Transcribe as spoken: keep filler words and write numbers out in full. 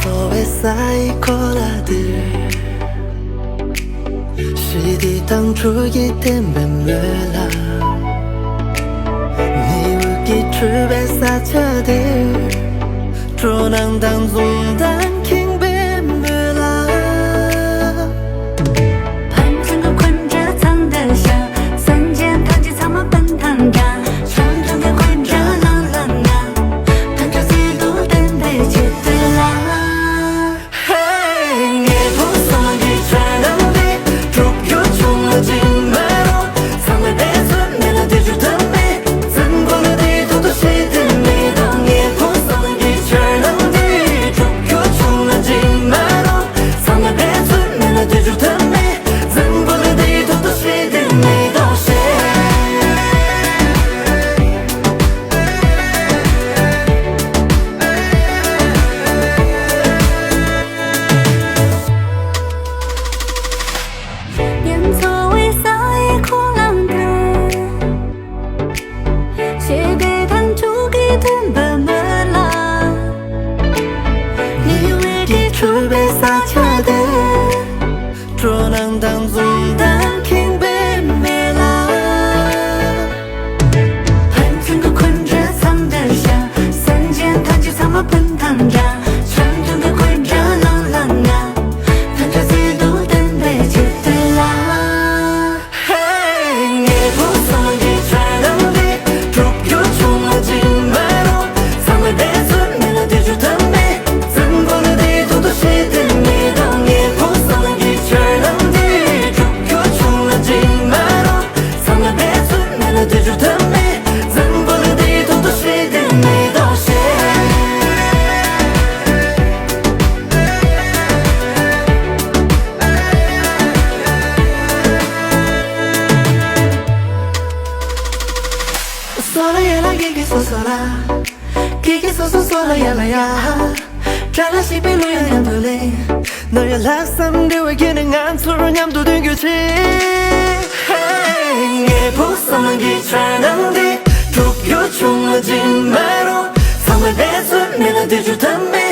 འཚོ་བའི་ས་ཡི་གོ་ལ་འདིར། ཞི་བདེ་དང་ཕྲུ་གུའི་བདེན་པའི་སྨོན་ལམ། ནི་འོད་ཀྱིས་འཕྲོས་པའི་ས་ཆ་འདིར། སྤྲོ་སྣང་དང་འཛུམ་མདངས་ཁེངས་པའི་སྨོན་ལམ། ཕན་ཚུན་གྱི་འཁོན་འདྲ་ཚང་དུ་བཞག་སེམས་ཅན་ཐམས་ཅད་ཚང་མ་སྤུན་དང་འདྲ། ཆང་འཐུང་གི་འཁོན་འདྲ་ནང་ལ་ན། ཐམས་ཅད་སྲིད་དུ་བསྟན་པའི་ཆེད་དུ་ལ། ཧེ། ངའི་བུ་སོང་གི་འཆར་སྣང་འདི། དྲུག་ཡོད་ཆུང་ལ་འཇིགས་མ་རུང་། ཚང་མས་འབད་བརྩོན་མེད་ན་དེ་ཆུ་དམ་མེད། འཛམ་བུ་གླིང་འདི་ཐོག་ཏུ་ཞི་བདེ་མེད་དང་། ངའི་བུ་སོང་གི་འཆར་སྣང་འདི། དྲུག་ཡོད་ཆུང་ལ་འཇིགས་མ་རུང་། ཚང་མས་འབད་བརྩོན་མེད་ན་དེ་ཆུ་དམ་མེད། འཛམ་བུ་གླིང་འདི་ཐོག་ཏུ་ཞི་བདེ་མེད་དོ་ཞེས། ངའི་འཚོ་བའི་ས་ཡི་ཁོ་ལང་དུ། ཞི་བདེ་དང་ཕྲུ་གུའི་བདེན་པའི་སྨོན་ལམ། ནི་འོད་ཀྱིས་འཕྲོས་པའི་ས་ཆ་འདིར། སྤྲོ་སྣང་དང་འཛུམ་མདངས་ཁེངས་པའི་སྨོན་ལམ། ཕན་ཚུན་གྱི་འཁོན་འདྲ་ཚང་དུ་བཞག་སེམས་ཅན་ཐམས་ཅད་ཚང་མ་སྤུན་དང་འདྲ། ཆང་འཐུང་གི་འཁོན་འདྲ་ནང་ལ་ན། ཐམས་ཅད་སྲིད་དུ་བསྟན་པའི་ཆེད་དུ་ལ། ཧེ། ངའི་བུ་སོང་གི་འཆར་སྣང་འདི། དྲུག་ཡོད་ཆུང་ལ་འཇིགས་མ་རུང་། ཚང་མས་འབད་བརྩོན་མེད་ན་དེ་ཆུ་དམ་མེད། འཛམ་བུ་གླིང་འདི་ཐོག་ཏུ་ཞི་བདེ་མེད་དང་། ངའི་བུ་སོང་གི་འཆར་སྣང་འདི། དྲུག་ཡོད་ཆུང་ལ་འཇིགས་མ་རུང་། ཚང་མས་འབད་བརྩོན་མེད་ན་དེ་ཆུ་དམ་མེད། འཛམ་བུ་གླིང་འདི་ཐོག་ཏུ་ཞི་བདེ་མེད་དོ་ཞེས། སོ་ལ་ཡ་ལ་གི་གི་སོ་སོ་ལ། གི་གི་སོ་སོ་སོ་ལ་ཡ་ལ་ཡ། བཀྲ་ལ་ཤིས་པའི་གླུ་ཡང་མཉམ་དུ་ལེན། ནོར་ཡ་ལྷག་བསམ་འབྲེལ་བའི་རྒྱུན་ནི་ང་ཚོར་མཉམ་དུ་མདུན་སྐྱོད་ཆེད། ཧེ། ངའི་བུ་སོང་གི་འཆར་སྣང་འདི། དྲུག་ཡོད་ཆུང་ལ་འཇིགས་མ་རུང་། ཚང་མས་འབད་བརྩོན་མེད་ན་དེ་ཆུ་དམ་མེད།